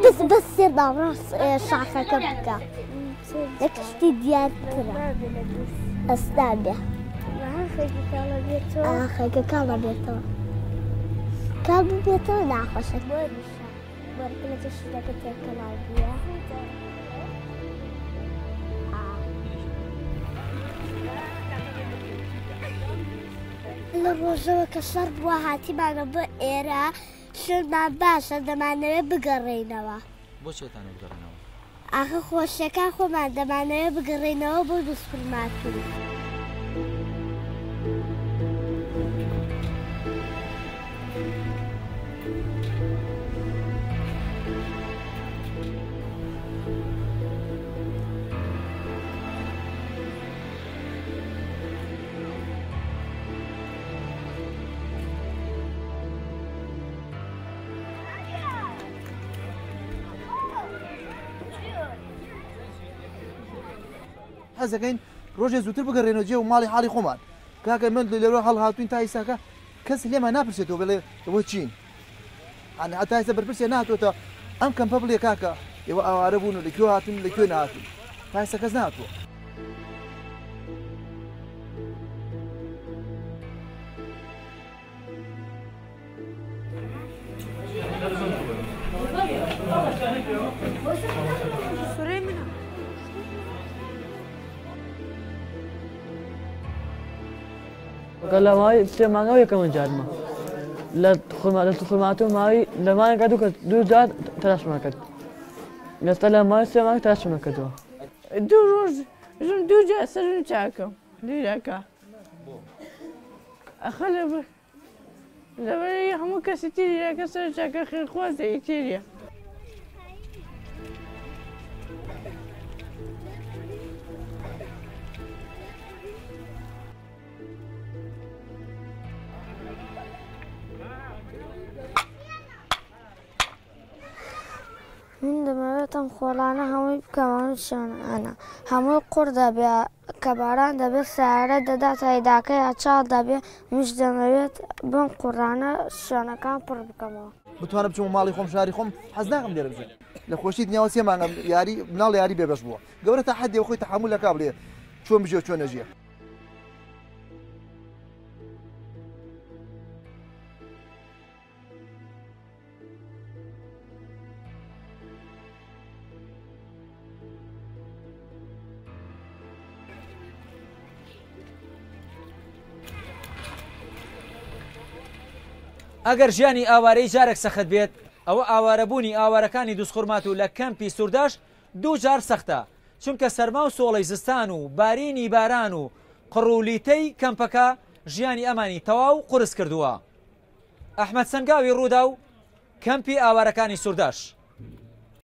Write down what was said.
بەس بەس سێ باڕاست شاخەکە بکە لە کشتی دیارترە ئەستا بێ خەکە کاڵە بێتەوە کاڵ ببێتەوە ناخۆشە شتەکە تێکەڵاو بووە. لە ڕۆژەوە کە شەڕ بووە هاتیمانە بۆ ئێرە شوێنمان باشە دەمانەوێت بگەڕێینەوە. بۆ چێتانە بگەڕێنەوە؟ ئاخە خۆشیەکان خۆمان دەمانەوێت بگەڕێینەوە بۆ دووسخورماتوو. حەزەکەین ڕۆژێ زووتر بگەڕێنەوە جێ و ماڵی حاڵی خۆمان کاکە من لەوێ هەڵهاتوین تا ئیساکە کەس لێمان ناپرسێتەوە بڵێ ئەوە چین هەتا ئێستا بەرپرسێ نهاتووەتە ئەم کەمپە بڵێ کاکە ئێوە ئاوارە بوون و لە کوێ هاتون لە کوێ نهاتون تا ئێستا کەس نهاتووە. لە ماوەی سێ مانگەوە یەکەمە جارمە لە خورماتوو ماوەی لە مانگا دوو کەس دوو جار تەلاشمان کرد ئێستا لە ماوەی سێ مانگ تەلاشم نەکردووە. دوو ڕۆژ ژم دوو جار سەرم چاکم لیرەکە ئەخە لەبەر لەبەر هەموو کەسی تیریەکە سەر چاکە خێرخوازە ئیتیریە. من دەمەوێت ئەم خۆڵانە هەمووی بکەمە ئەم شوێنانە هەمووی قوڕ دەبێ کە باران دەبێت سیارە دەدات هەیداکەی ئەچاڵ دەبێ منیش دەمەوێت بەم قوڕانە شوێنەکان پڕ بکەمەوە. بتوانم بچمە ماڵی خۆم شاری خۆم حەز ناکەم لێرە بژیم لە خۆشی دنیاوە سێ مانگە یاری مناڵ یاری بێبەش بووە گەورە تا حەدێ خۆی تەحەمول ئەکا بڵێ چۆن بژێ و چۆن نەژیێ. ئەگەر ژیانی ئاوارەی جارێک سەخت بێت، ئەوە ئاوارەبوونی ئاوارەکانی دووزخورماتوو لە کەمپی سورداش دووجار سەختە، چونکە سەرما و سۆڵەی زستان و بارینی باران و قڕ و لیتەی کەمپەکە ژیانی ئەمانی تەواو قورس کردووە. ئەحمەد سەنگاوی، رووداو، کەمپی ئاوارەکانی سورداش.